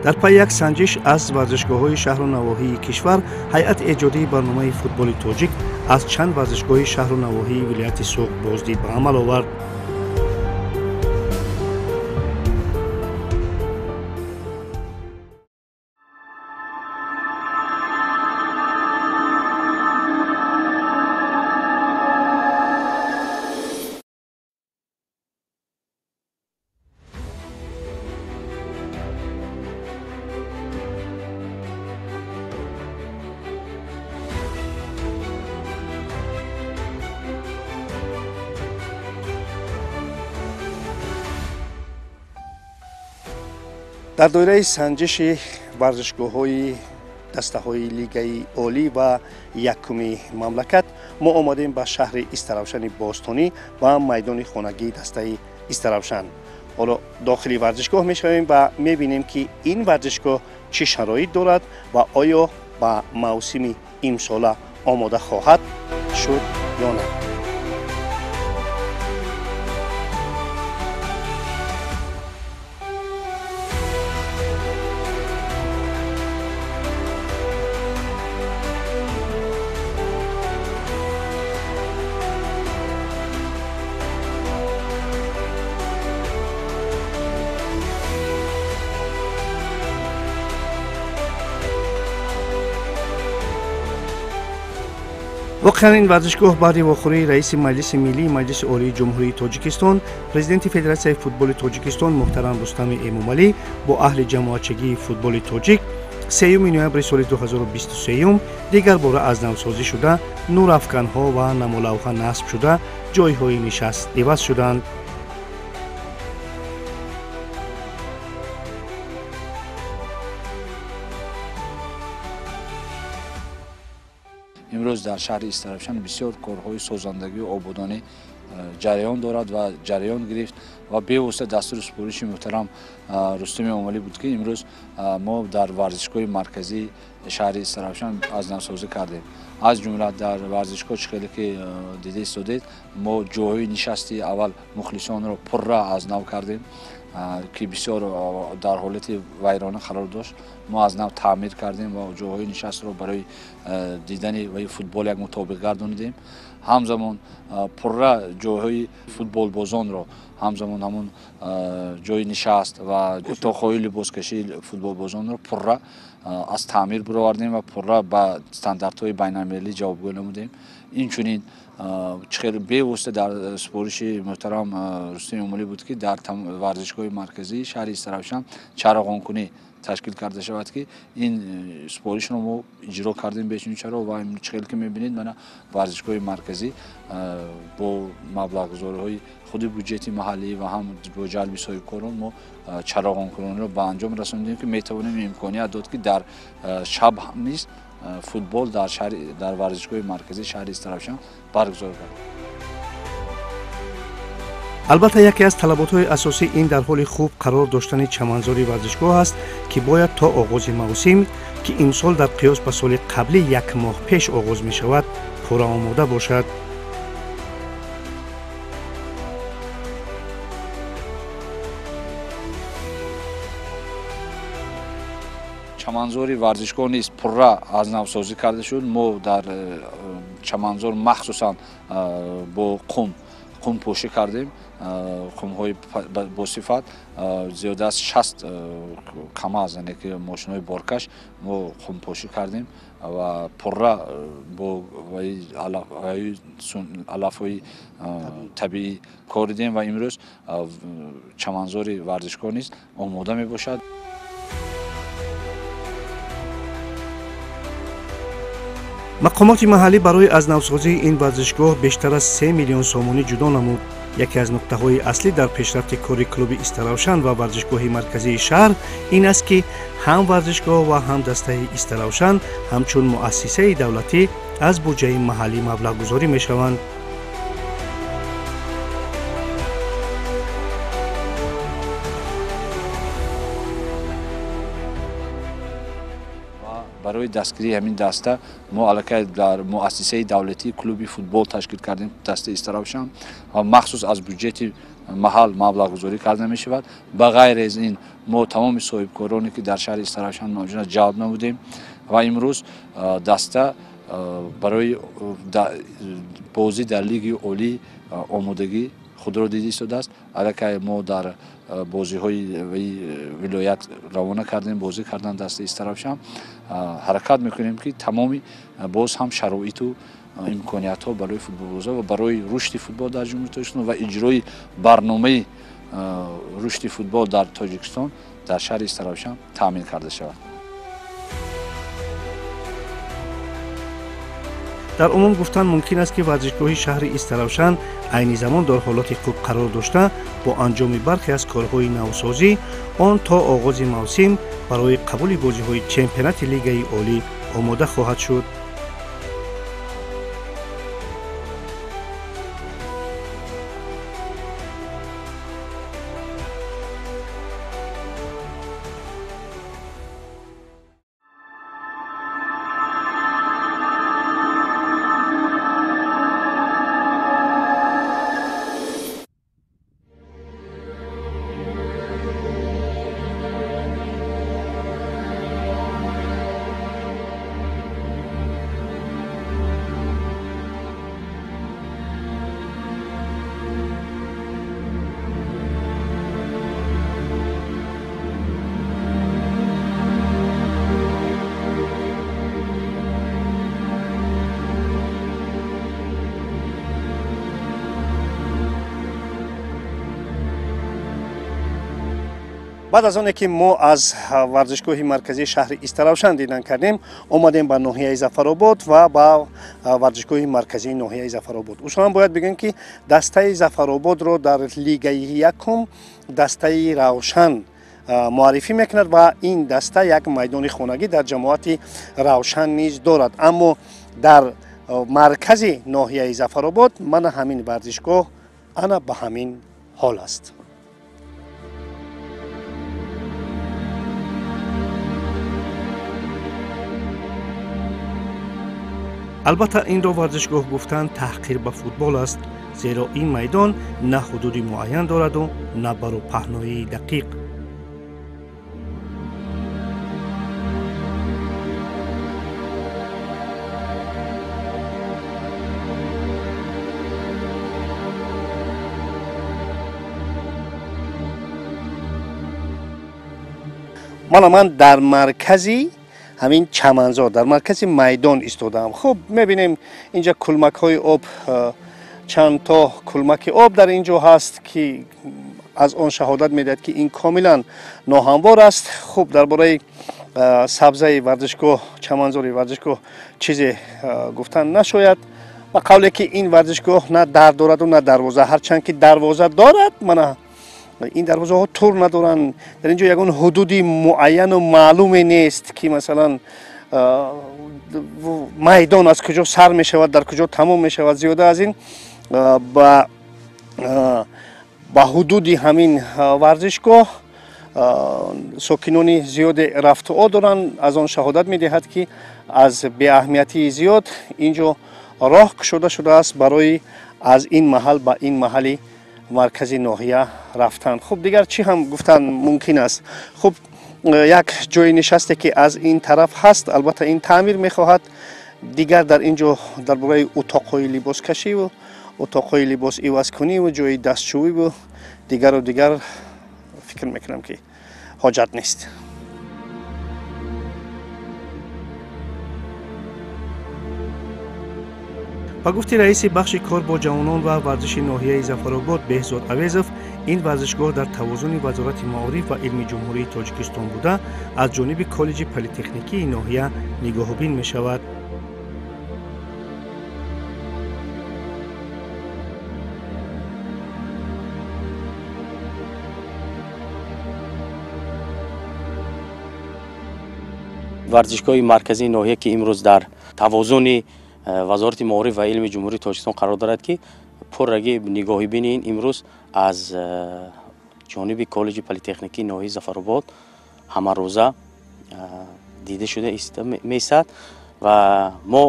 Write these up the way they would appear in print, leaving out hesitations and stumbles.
Дар пайи як санҷиш аз варзишгоҳҳои шаҳру навоҳии кишвар, ҳайати эҷодии барномаи футболи тоҷик аз чанд варзишгоҳи шаҳру навоҳии вилояти Суғд боздид ба амал овард. Дар доираи санҷиши варзишгоҳҳои дастаҳои лигаи олӣ ва якуми мамлакат мо омадем ба шаҳри Истаравшани бостонӣ ва майдони хонагии дастаи Истаравшан. Ҳоло дохили варзишгоҳ мешавем ва мебинем, ки ин варзишгоҳ чӣ шароит дорад ва оё ба мавсими имсола омода хоҳад шуд ё на. Воқеан, ин варзишгоҳ баъди вохӯрии раиси Маҷлиси Миллии Маҷлиси Олии Ҷумҳурии Тоҷикистон, президенти Федератсияи футболи Тоҷикистон муҳтарам Рустами Эмомалӣ бо аҳли ҷамоатчигии футболи тоҷик 3 ноябри соли 2023 дигар бора аз навсозӣ шуда, нурафканҳо ва намолавҳа насб шуда, ҷойҳои нишаст иваз шуданд. Имрӯз дар шаҳри Истаравшан бисёр корҳои созандагию ободонӣ ҷараён дорад ва ҷараён гирифт ва бевосита дастури супориши муҳтарам Рустами Эмомалӣ буд, ки имрӯз мо дар варзишгоҳи марказии шаҳри Истаравшан аз навсозӣ кардем. Аз ҷумла дар варзишгоҳ, чӣ хеле ки дида истодед, мо ҷойҳои нишасти аввал мухлисонро пурра аз нав кардем, ки бисёр дар ҳолати вайрона қарор дошт. Мо аз нав таъмир кардем ва ҷойҳои нишастро барои дидани футбол як мутобиқ гардонидем. Ҳамзамон пурра ҷойҳои футболбозонро, ҳамзамон ҳамон ҷойи нишаст ва утоқҳои либоскашии футболбозонро пурра аз таъмир баровардем ва пурра ба стандартҳои байналмилалӣ ҷавобгӯ намудем. Инчунин чӣ хеле бевосита дар супориши муҳтарам Рустами Эмомалӣ буд, ки дар варзишгоҳи марказии шаҳри Истаравшан чароғонкунӣ ташкил карда шавад, ки ин супоришро мо иҷро кардем бечуну чаро ва чӣ хеле ки мебинед, мана варзишгоҳи марказӣ бо маблағгузориҳои худи буҷети маҳаллӣ ва ҳам бо ҷалби соҳибкорон мо чароғонкунониро ба анҷом расондем, ки метавонем имконият дод, ки дар шаб низ футбол дар варзишгоҳи марказии шаҳри Истаравшан баргузор гардад. Албатта, яке аз талаботҳои асосӣ ин дар ҳоли хуб қарор доштани чаманзори варзишгоҳ аст, ки бояд то оғози мавсим, ки имсол дар қиёс ба соли қаблӣ як моҳ пеш оғоз мешавад, пурра омода бошад. Чаманзори варзишгоҳ низ пурра аз навсозӣ карда шуд. Мо дар чаманзор махсусан бо қумпӯшӣ кардем, қумҳои босифат, зиёда аз 60 КамАЗ, яъне ки мошинҳои боркаш мо қумпӯшӣ кардем ва пурра бо алафҳои табиӣ коридем ва имрӯз чаманзори варзишгоҳ низ омода мебошад. Мақомоти маҳаллӣ барои аз навсозии ин варзишгоҳ бештар аз 3 миллион сомонӣ ҷудо намуд. Яке аз нуқтаҳои аслӣ дар пешрафти кори клуби Истаравшан ва варзишгоҳи марказии шаҳр ин аст, ки ҳам варзишгоҳ ва ҳам дастаи Истаравшан ҳамчун муассисаи давлатӣ аз буҷаи маҳаллӣ маблағгузорӣ мешаванд. Барои дастгирии ҳамин даста мо аллакай дар муассисаи давлатии клуби футбол ташкил кардем дастаи Истаравшан ва махсус аз буҷети маҳал маблағгузорӣ карда мешавад. Ба ғайр аз ин мо тамоми соҳибкороне ки дар шаҳри Истаравшан мавҷуданд ҷалб намудем ва имрӯз даста барои бозӣ дар лиги олӣ омодагӣ худро дида истодааст. Аллакай мо дар бозиҳои вилоят равона кардем, бозӣ кардан дастаи Истаравшан. Ҳаракат мекунем ки тамоми боз ҳам шароиту имкониятҳо барои футболбозон ва барои рушди футбол дар Ҷумҳурии Тоҷикистон ва иҷрои барномаи рушди футбол дар Тоҷикистон дар шаҳри Истаравшан таъмин карда шавад. Дар умум гуфтан мумкин аст, ки варзишгоҳи шаҳри Истаравшан айни замон дар ҳолати хуб қарор дошта, бо анҷоми бархе аз корҳои навсозӣ он то оғози мавсим барои қабули бозиҳои чемпионати лигаи олӣ омода хоҳад шуд. Баъд аз оне ки мо аз варзишгоҳи марказии шаҳри Истаравшан дидан кардем, омадем ба ноҳияи Зафаробод ва ба варзишгоҳи марказии ноҳияи Зафаробод. Усулан бояд бигӯем, ки дастаи Зафарободро дар лигаи якум дастаи Равшан муаррифӣ мекунад ва ин даста як майдони хонагӣ дар ҷамоати Равшан низ дорад. Аммо дар маркази ноҳияи Зафаробод мана ҳамин варзишгоҳ ана ба ҳамин ҳол аст. Албатта инро варзишгоҳ гуфтан таҳқир ба футбол аст, зеро ин майдон на ҳудуди муайян дораду на бару паҳноии дақиқ. Мана ман дар маркази ҳамин чаманзор, дар маркази майдон истодаам. Хуб мебинем инҷа кулмакҳои об, чанд то кулмаки об дар ин ҷо ҳаст, ки аз он шаҳодат медиҳад, ки ин комилан ноҳамвор аст. Хуб дар бораи сабзаи варзишгоҳ, чаманзори варзишгоҳ чизе гуфтан нашояд. Ба қавле ки ин варзишгоҳ на дар дораду на дарвоза, ҳарчанд ки дарвоза дорад, мана ин дарвозаҳо тур надоранд. Дар ин ҷо ягон ҳудуди муайяну маълуме нест, ки масалан майдон аз куҷо сар мешавад, дар куҷо тамом мешавад. Зиёда аз ин ба ҳудуди ҳамин варзишгоҳ сокинони зиёде рафтуо доранд. Аз он шаҳодат медиҳад, ки аз беаҳамиятии зиёд ин ҷо роҳ кушода шудааст барои аз ин маҳал ба ин маҳали маркази ноҳия рафтан. Хуб дигар чӣ ҳам гуфтан мумкин аст? Хуб як ҷои нишасте ки аз ин тараф ҳаст, албатта ин таъмир мехоҳад. Дигар дар ин ҷо дар бораи утоқҳои либоскашиву утоқҳои либос ивазкуниву ҷои дастшӯиву дигару дигар фикр мекунам, ки ҳоҷат нест. Ба гуфти раиси бахши кор бо ҷавонон ва варзиши ноҳияи Зафаробод Беҳзод Авезов, ин варзишгоҳ дар тавозуни Вазорати маориф ва илми Ҷумҳурии Тоҷикистон буда, аз ҷониби коллеҷи политехникии ноҳия нигоҳубин мешавад. Варзишгоҳи марказии ноҳия, ки имрӯз дар тавозуни Вазорати маориф ва илми Ҷумҳурии Тоҷикистон қарор дорад, ки пурраги нигоҳубини ин имрӯз аз ҷониби коллеҷи политехникии ноҳияи Зафаробод ҳамарӯза дида шуда меистад ва мо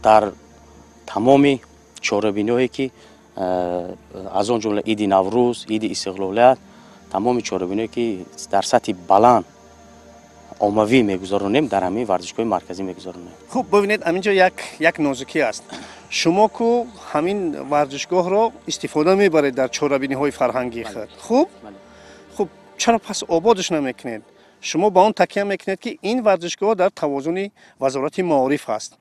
дар тамоми чорабиниҳое ки аз он ҷумла иди Наврӯз, иди Истиқлолият, тамоми чорабиниҳое ки дар сатҳи баланд оммавӣ мегузаронем, дар ҳамин варзишгоҳи марказӣ мегузаронем. Хуб, бибинед, ҳаминҷо як нозукӣ аст. Шумо ку ҳамин варзишгоҳро истифода мебаред дар чорабиниҳои фарҳангии худ. Хуб? Хуб, чаро пас ободаш намекунед? Шумо ба он такя мекунед, ки ин варзишгоҳ дар тавозуни Вазорати маориф аст.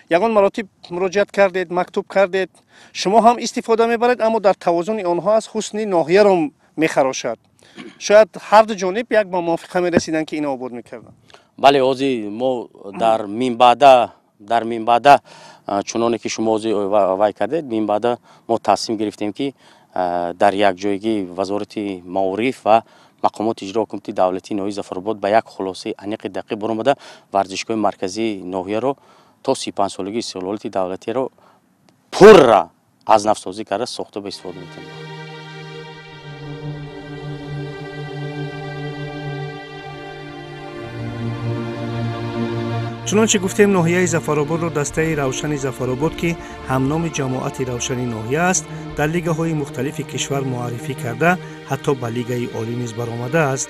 Ягон маротиб муроҷиат кардед, мактуб кардед? Шумо ҳам истифода мебаред, аммо дар тавозуни онҳо аст, ҳусни ноҳияро мехарошад. Шояд ҳарду ҷониб як ба мувофиқа мерасиданд, ки ино обод мекарданд. Бале, ҳозир мо дар минбаъда чуноне ки шумо ҳозир вай кардед, минбаъда мо тасмим гирифтем, ки дар якҷоягӣ Вазорати маориф ва мақомоти иҷрои ҳукумати давлатии ноҳияи Зафаробод ба як хулосаи аниқи дақиқ баромада, варзишгоҳи марказии ноҳияро то 35-солагии истиқлолияти давлатиро пурра аз навсозӣ карда сохта ба истифода метавонем. Чунончи гуфтем, ноҳияи Зафарободро дастаи Равшани Зафаробод, ки ҳамноми ҷамоати Равшани ноҳия аст, дар лигаҳои мухталифи кишвар муаррифӣ карда, ҳатто ба Лигаи олӣ низ баромадааст.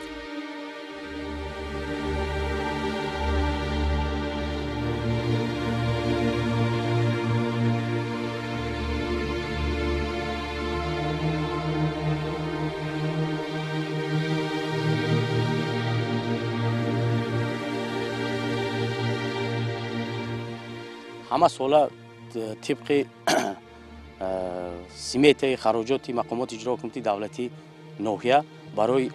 Ҳама сола тибқи сметаи хароҷоти мақомоти иҷрои ҳукумати давлатии ноҳия барои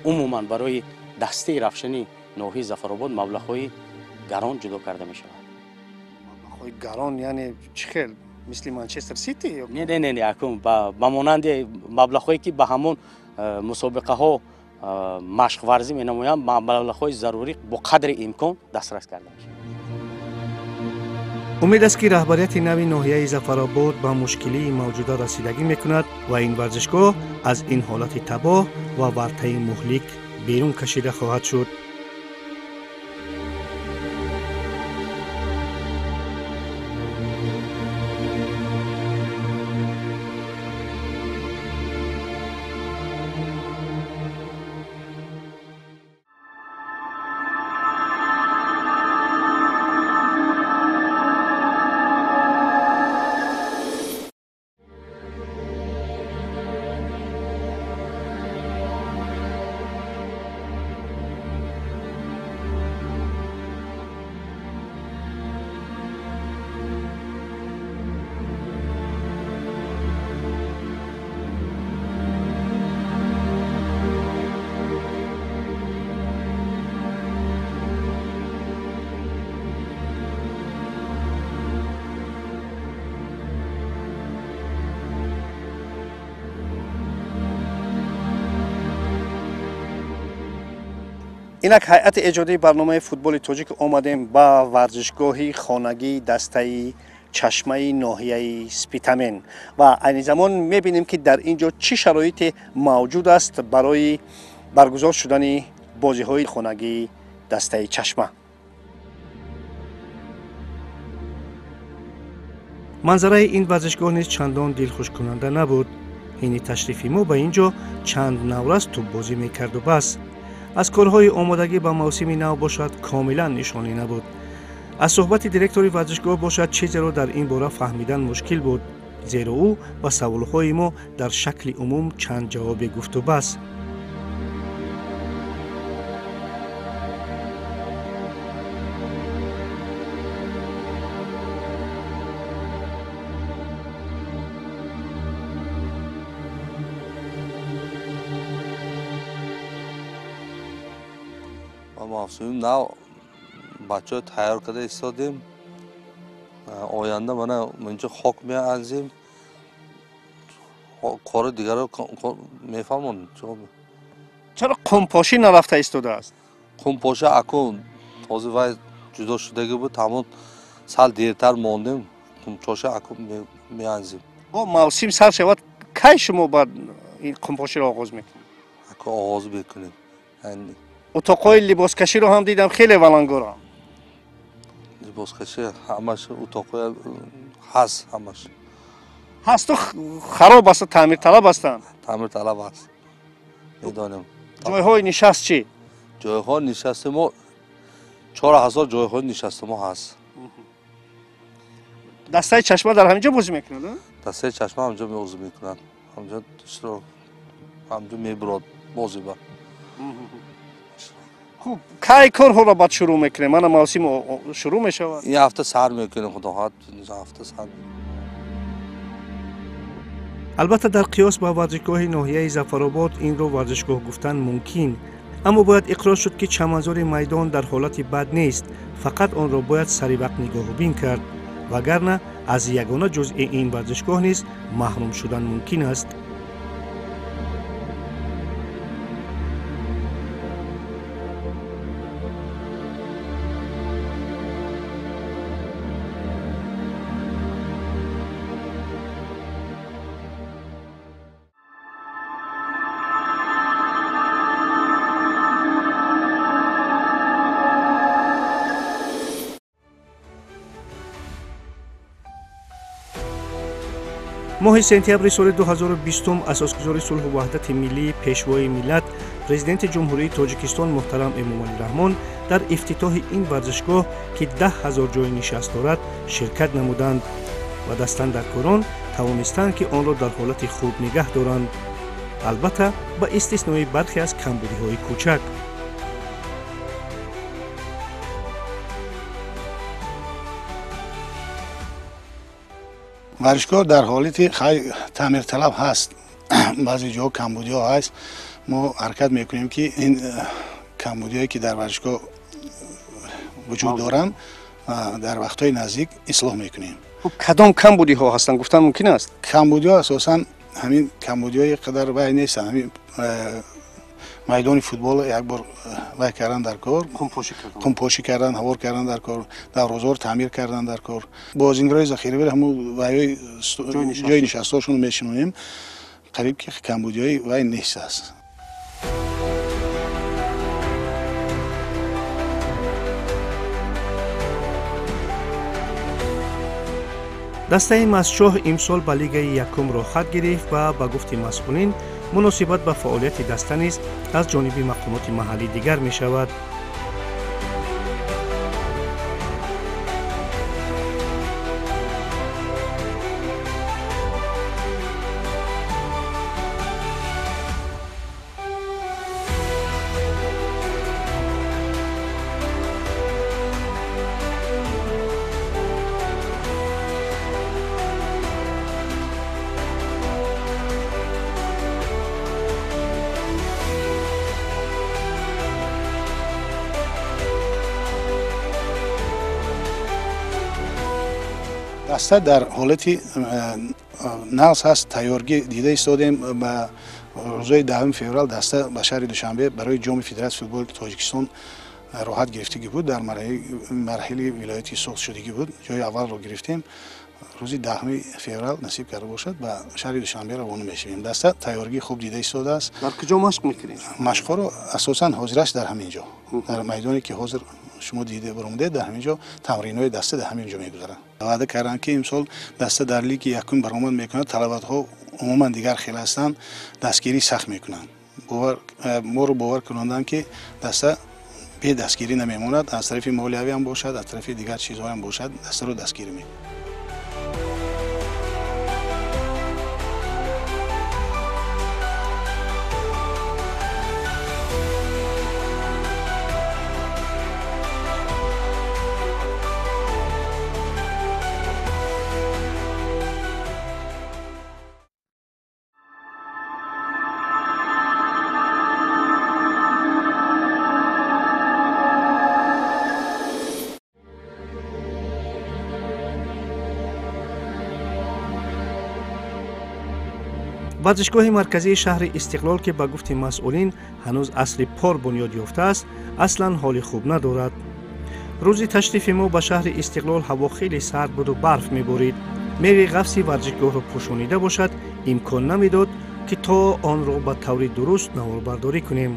умуман барои дастаи Равшани ноҳияи Зафаробод маблағҳои гарон ҷудо карда мешавад. Маблағҳои гарон яъне чӣ хел? Мисли Манчестер Сити? Не, не, не, не, акун ба монанди маблағҳое ки ба ҳамон мусобиқаҳо машқварзӣ менамоянд, маблағҳои зарурӣ бо қадри имкон дастрас карда мешавад. Умед аст, ки раҳбарияти нави ноҳияи Зафаробод ба мушкилии мавҷуда расидагӣ мекунад ва ин варзишгоҳ аз ин ҳолати табоҳ ва вартаи муҳлик берун кашида хоҳад шуд. Инак ҳайати эҷодии барномаи футболи тоҷик омадем ба варзишгоҳи хонагии дастаи Чашмаи ноҳияи Спитамен ва айни замон мебинем, ки дар ин ҷо чӣ шароите мавҷуд аст барои баргузор шудани бозиҳои хонагии дастаи Чашма. Манзараи ин варзишгоҳ низ чандон дилхушкунанда набуд. Ҳини ташрифи мо ба ин ҷо чанд наврас тӯббозӣ мекарду бас. Аз корҳои омодагӣ ба мавсими нав бошад комилан нишонӣ набуд. Аз суҳбати директори варзишгоҳ бошад чизеро дар ин бора фаҳмидан мушкил буд, зеро ӯ ба саволҳои мо дар шакли умум чанд ҷавобе гуфту бас. Мавсуми нав бачаҳо тайёр карда истодем. Оянда мана инҷо хок меанзем, кори дигарро мефаҳмон. Чаро қумпошӣ нарафта истодааст? Қумпошӣ акун ҳозир вай ҷудо шудагӣ буд, ҳамон сал дертар мондем, қумпошӣ акун меанзем. Бо мавсим сар шавад, кай шумо баъд ин қумпоширо оғоз мекунед? Акун оғоз мекунем. Утоқҳои либоскаширо ҳам дидам, хеле валангорам. Либоскашӣ ҳамаш утоқҳои ҳаст, ҳамаш. Ҳасту хароб аст, таъмирталаб ҳастанд. Таъмирталаб аст, медонем. Ҷойҳои нишаст чӣ? Ҷойҳои нишасти мо 4000 ҷойҳои нишасти мо ҳаст. Дастаи Чашма дар ҳаминҷо бозӣ мекунад? Дастаи Чашма ҳаминҷо бозӣ мекунад, ҳаминҷо ҳаминҷо мебурад бозӣ ба. Хуб, кай корҳоро баъд шурӯъ мекунем? Мана мавсим шурӯъ мешавад. Ин ҳафта сар мекунем, худо хоҳад, ҳафта сар. Албатта, дар қиёс ба варзишгоҳи ноҳияи Зафаробод инро варзишгоҳ гуфтан мумкин, аммо бояд иқрор шуд, ки чаманзори майдон дар ҳолати бад нест, фақат онро бояд сари вақт нигоҳубин кард, вагарна аз ягона ҷузъи ин варзишгоҳ низ маҳрум шудан мумкин аст. Моҳи сентябри соли 2020 асосгузори сулҳу ваҳдати миллӣ, пешвои миллат, президенти Ҷумҳурии Тоҷикистон муҳтарам Эмомалӣ Раҳмон дар ифтитоҳи ин варзишгоҳ, ки 10 000 ҷойи нишаст дорад, ширкат намуданд ва дастандаркорон тавонистанд, ки онро дар ҳолати хуб нигаҳ доранд, албатта ба истиснои бархе аз камбудиҳои кӯчак. Варзишгоҳ дар ҳолати таъмирталаб ҳаст, баъзе ҷоҳо камбудиҳо ҳаст. Мо ҳаракат мекунем, ки ин камбудиҳое, ки дар варзишгоҳ вуҷуд доранд, дар вақтҳои наздик ислоҳ мекунем. Кадом камбудиҳо ҳастанд, гуфтан мумкин аст? Камбудиҳо асосан ҳамин камбудиҳои қадар вай нестанд, ҳамин майдони футбол як бор вай кардан дар кор, қумпошӣ кардан, ҳавор кардан дар кор, дарвозаҳоро таъмир кардан дар кор, бозингарои захиравиро ҳамун вайҳои ҷои нишастҳошонро мешинонем. Қариб ки камбудиҳои вай нест аст. Дастаи Мастчоҳ имсол ба лигаи якум роҳхат гирифт ва ба гуфти масъулин, муносибат ба фаъолияти даста низ аз ҷониби мақомоти маҳаллӣ дигар мешавад. Даста дар ҳолати нағз ҳаст, тайёргӣ дида истодем. Ба рӯзҳои 10 феврал даста ба шаҳри Душанбе барои Ҷоми Федератсияи футболи Тоҷикистон роҳат гирифтагӣ буд, дар марҳилаи вилояти Суғд шудагӣ буд, ҷои аввалро гирифтем. Рӯзи 10 феврал насиб карда бошад, ба шаҳри Душанбе равона мешавем. Даста тайёргии хуб дида истодааст. Дар куҷо машқ мекунед? Машқҳоро асосан ҳозираш дар ҳамин ҷо, дар майдоне, ки ҳозир шумо дида баромадед, дар ҳамин ҷо тамринҳои даста дар ҳамин ҷо мегузаранд. Ваъда карданд, ки имсол даста дар лиги якум баромад мекунад. Талаботҳо умуман дигар хел ҳастанд, дастгирӣ сахт мекунанд. Моро бовар кунонданд, ки даста бе дастгирӣ намемонад, аз тарафи молиявиам бошад, аз тарафи дигар чизҳоям бошад, дастаро дастгирӣ мекунад. Варзишгоҳи марказии шаҳри Истиқлол, ки ба гуфти масъулин ҳанӯз асри пор бунёд ёфтааст, аслан ҳоли хуб надорад. Рӯзи ташрифи мо ба шаҳри Истиқлол ҳаво хеле сард буду барф меборид. Меғи ғафси варзишгоҳро пӯшонида бошад, имкон намедод, ки то онро ба таври дуруст наворбардорӣ кунем,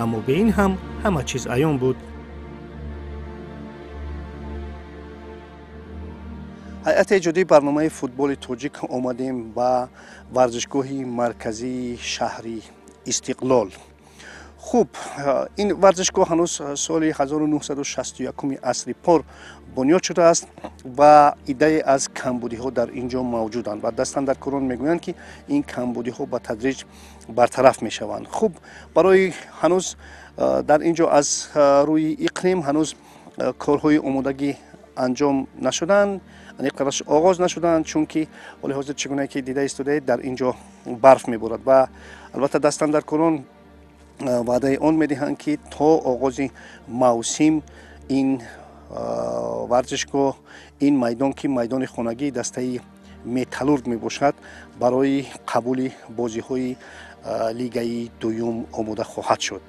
аммо бе ин ҳам ҳама чиз аён буд. Ҳайати эҷодии барномаи футболи тоҷик омадем ба варзишгоҳи марказии шаҳри Истиқлол. Хуб, ин варзишгоҳ ҳанӯз соли 1961 асри пор бунёд шудааст ва иддае аз камбудиҳо дар ин ҷо мавҷуданд ва дастандаркорон мегӯянд, ки ин камбудиҳо ба тадриҷ бартараф мешаванд. Хуб, барои ҳанӯз дар ин ҷо аз рӯи иқлим ҳанӯз корҳои омодагӣ анҷом нашуданд, аниқтараш оғоз нашуданд, чунки ҳоли ҳозир чӣ гуна ки дида истодаед, дар ин ҷо барф меборад ва албатта дастандаркорон ваъдаи он медиҳанд, ки то оғози мавсим ин варзишгоҳ, ин майдон, ки майдони хонагии дастаи Металлург мебошад, барои қабули бозиҳои лигаи дуюм омода хоҳад шуд.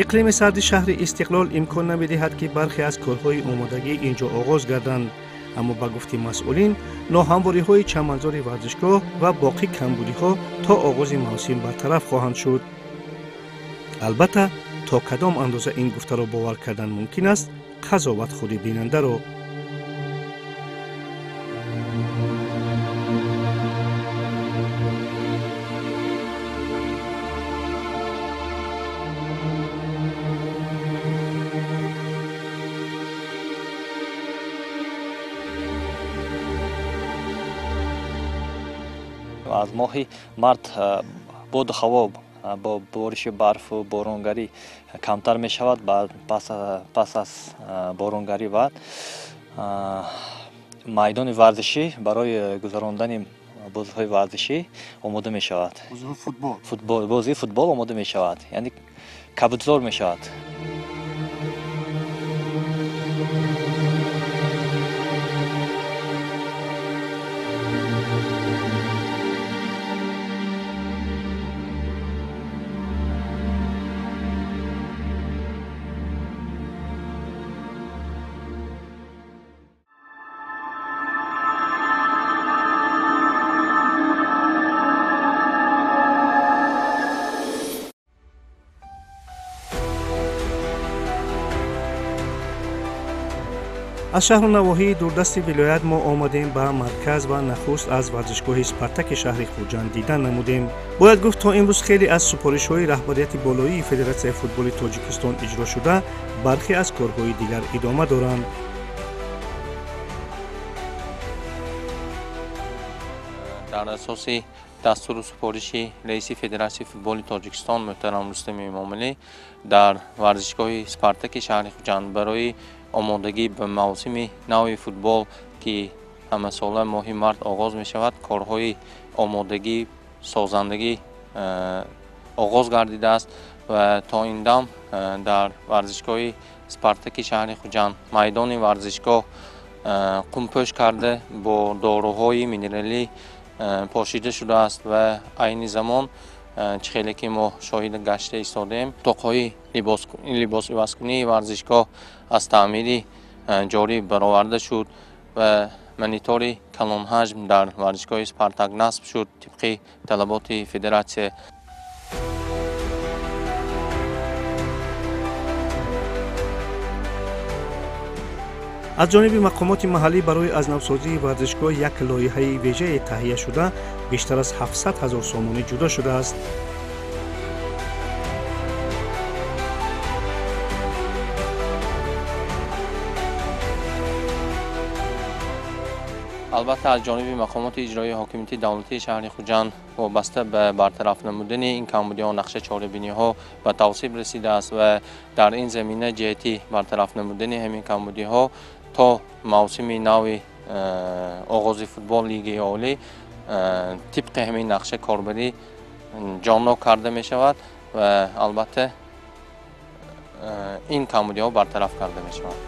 Иқлими сарди шаҳри Истиқлол имкон намедиҳад, ки бархе аз корҳои омодагӣ ин ҷо оғоз гарданд, аммо ба гуфти масъулин, ноҳамвориҳои чаманзори варзишгоҳ ва боқӣ камбудиҳо то оғози мавсим бартараф хоҳанд шуд. Албатта, то кадом андоза ин гуфтаро бовар кардан мумкин аст, қазоват худи бинандаро. Аз моҳи март боду ҳаво бо бориши барфу боронгарӣ камтар мешавад. Пас аз боронгарӣ баъд майдони варзишӣ барои гузарондани бозиҳои варзишӣ омода мешавад. Бозии футбол омода мешавад, яъне кабудзор мешавад. Аз шаҳру навоҳии дурдасти вилоят мо омадем ба марказ ва нахуст аз варзишгоҳи Спартаки шаҳри Хуҷанд дидан намудем. Бояд гуфт, то имрӯз хеле аз супоришҳои раҳбарияти болоии Федератсияи футболи Тоҷикистон иҷро шуда, бархе аз корҳои дигар идома доранд. Дар асоси дастуру супориши раиси Федератсияи футболи Тоҷикистон муҳтарам Рустами Эмомалӣ дар варзишгоҳи Спартаки шаҳри Хуҷанд барои омодагӣ ба мавсими нави футбол, ки ҳамасола моҳи март оғоз мешавад, корҳои омодагӣ, созандагӣ оғоз гардидааст ва то ин дам дар варзишгоҳи Спартаки шаҳри Хуҷанд майдони варзишгоҳ қумпӯш карда бо доруҳои минералӣ пошида шудааст ва айни замон чӣ хеле ки мо шоҳид гашта истодаем, утоқҳои либосивазкунии варзишгоҳ аз таъмири ҷорӣ бароварда шуд ва монитори калонҳаҷм дар варзишгоҳи Спартак насб шуд тибқи талаботи федератсия. Аз ҷониби мақомоти маҳаллӣ барои аз навсозии варзишгоҳ як лоиҳаи вежае таҳия шуда, бештар аз 700 ҳазор сомонӣ ҷудо шудааст. Албатта, аз ҷониби мақомоти иҷроии ҳокимияти давлатии шаҳри Хуҷанд вобаста ба бартараф намудани ин камбудиҳо нақша чорабиниҳо ба тавсиб расидааст ва дар ин замина ҷиҳати бартараф намудани ҳамин камбудиҳо то мавсими нави оғози футбол лигаи олӣ тибқи ҳамин нақша корбарӣ ҷоннок карда мешавад ва албатта ин камбудиҳо бартараф карда мешаванд.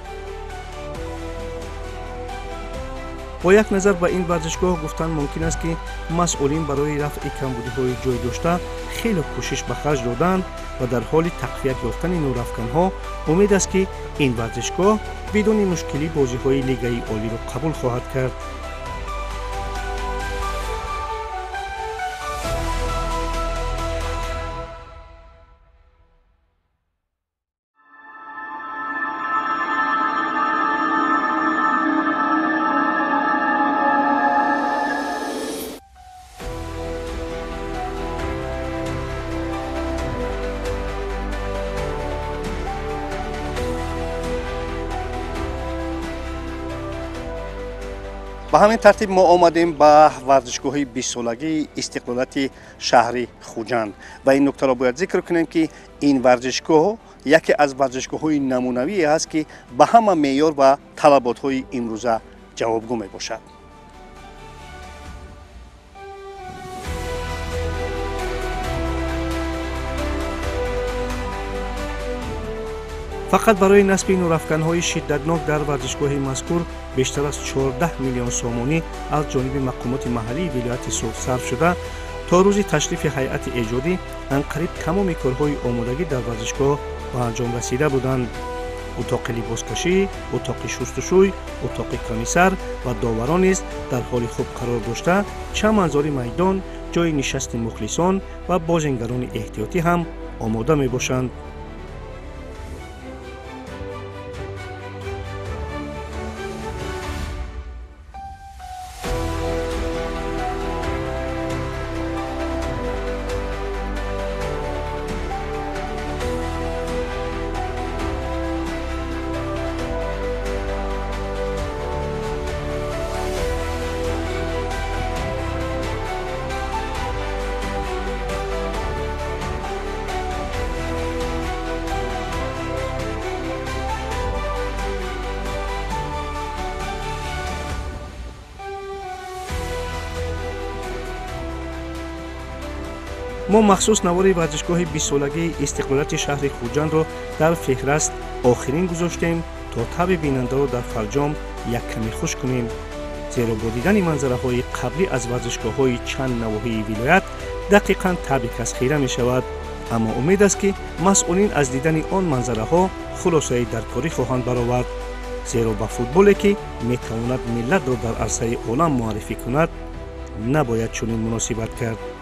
Бо як назар ба ин варзишгоҳ гуфтан мумкин аст, ки масъулин барои рафъи камбудиҳои ҷой дошта хеле кӯшиш ба харҷ доданд ва дар ҳоли тақвият ёфтани нурафканҳо умед аст, ки ин варзишгоҳ бидуни мушкилӣ бозиҳои лигаи олиро қабул хоҳад кард. Ба ҳамин тартиб мо омадем ба варзишгоҳи 20-солагии истиқлолияти шаҳри Хуҷанд ва ин нуктаро бояд зикр кунем, ки ин варзишгоҳ яке аз варзишгоҳҳои намунавие аст, ки ба ҳама меъёр ва талаботҳои имрӯза ҷавобгӯ мебошад. Фақат барои насби нурафканҳои шиддатнок дар варзишгоҳи мазкур бештар аз 14 миллион сомонӣ аз ҷониби мақомоти маҳаллии вилояти Суғд сарф шуда, то рӯзи ташрифи ҳайати эҷодӣ анқариб тамоми корҳои омодагӣ дар варзишгоҳ ба анҷом расида буданд. Утоқи либоскашӣ, утоқи шустушӯй, утоқи комиссар ва доварон низ дар ҳоли хуб қарор дошта, чанд манзори майдон, ҷои нишасти мухлисон ва бозингарони эҳтиётӣ ҳам омода мебошанд. Мо махсус навори варзишгоҳи 20-солагии истиқлолияти шаҳри Хуҷандро дар феҳраст охирин гузоштем, то таби бинандаро дар фарҷом як каме хуш кунем, зеро бо дидани манзараҳои қаблӣ аз варзишгоҳҳои чанд навоҳии вилоят дақиқан таби кас хира мешавад. Аммо умед аст, ки масъулин аз дидани он манзараҳо хулосаи даркорӣ хоҳанд баровард, зеро ба футболе, ки метавонад миллатро дар арсаи олам муаррифӣ кунад, набояд чунин муносибат кард.